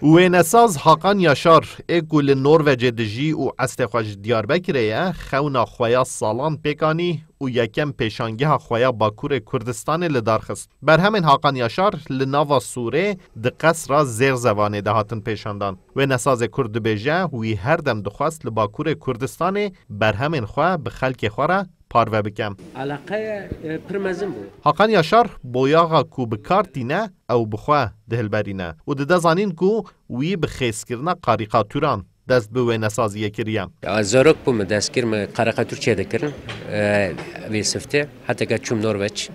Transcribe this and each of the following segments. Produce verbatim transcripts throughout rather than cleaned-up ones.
Wênesaz Hakan Yaşar, ê ku li Norvecê dijî û eslê xwe ji Diyarbekirê ye, xewna xwe ya salan pêk anî û yekem pêşangeha xwe ya Bakurê Kurdistanê li dar xist. Berhemên Hakan Yaşar li nava Sûrê di qesra Zêrzevanê de hatin pêşandan. Wênesazê Kurd dibêje, wî her dem dixwest li Bakurê Kurdistanê berhemên xwe bi xelkê xwe re parve bike. Eleqeya, e, pir mezin bû. Hakan Yaşar boyaxa ku bi kar tîne, ew bi xwe dihilberîne û dide zanîn ku wî bi xêzkirina karîkaturan dest bi wênesaziyê kiriye. Ya, zarok bû min dest kir, min karîkatûr çêdikirin, e, vê siftê, heta ke çûm Norveç.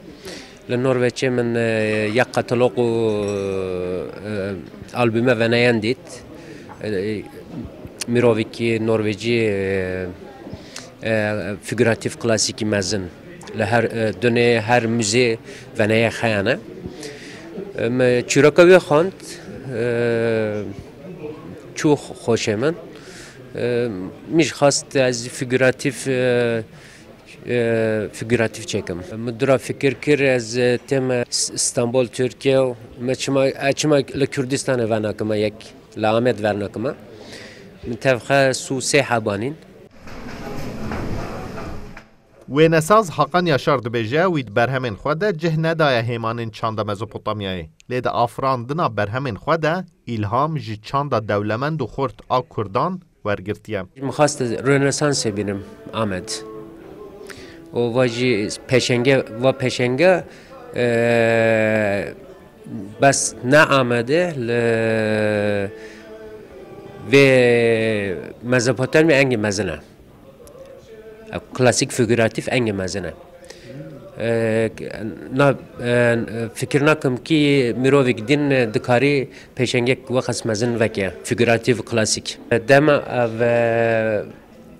Li Norveçê min, e, yek katalog û, e, albûme veneyan dît. E, mirovekî norvecî, e, e, fîgûratîf klasîkî mezin. Li her, e, dunê her muzê veneye xeyane. E, me çîroka wê xwend, e, çû xweşê min. E, min jî xwest ez fîgûratîf, e, e, fîgûratîf çêkim. Min dûra fikir kir, ez, e, têm, e, S-, Stenbol, Tirkiye û me çima, e, çima li Kurdistanê venakime yek, li Amed vernakime. Min tevxe sû sê hebanîn. Wênesaz Hakan Yaşar dibêje, wî di berhemên xwe de cih nedaye hêmanên çanda Mezopotamyayê. Lê di afirandina berhemên xwe de îlham ji çanda dewlemend û xurt a Kurdan wergirtiye. Min xwest Rönesansê bînim Amed. Û va jî pêşenge, va pêşenge, e, bes ne Amedê, li vê Mezopotamya engî mezin e. Ev klasîk fîgûratîf engî mezin e. E, na, e, fikir nakim kî mirovek din dikarî pêşengek weqas mezin veke, fîgûratîf klasîk. Dema ev, e,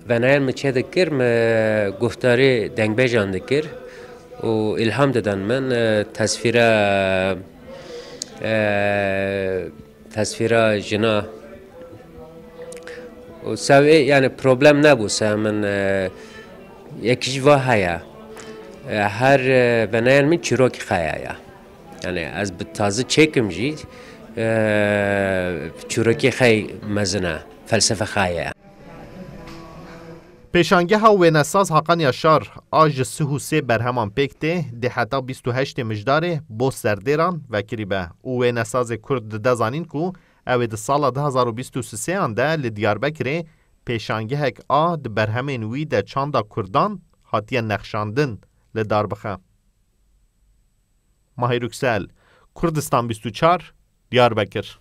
venayên min çêdikir, min guhdarî dengbêjan dikir û îlham didan min, e, tesvîra, e, tesvîra jina. Û sewê, yani problem nebû, se min, e, yekî jî va heye. E, her, e, veneyên min çîrokî xeya ya. Yani ez bi tazî çêkim jî, e, çîrokî xey mezin e, felsefe xeya ya. Pêşangeha wênesaz Hakan Yaşar a ji sih û sê berheman pêk tê, dê heta bîst û heştê Mijdarê bo serdêran vekirî be û wênesazê Kurd dide zanîn ku ew ê di sala du hazar û bîst û sisêyan de li Diyarbekirê pêşangehek a di berhemên wî de çanda Kurdan hatiye nexşandin li dar bixe. Mahir Yüksel, Kurdistan bîst û çar, Diyarbekir.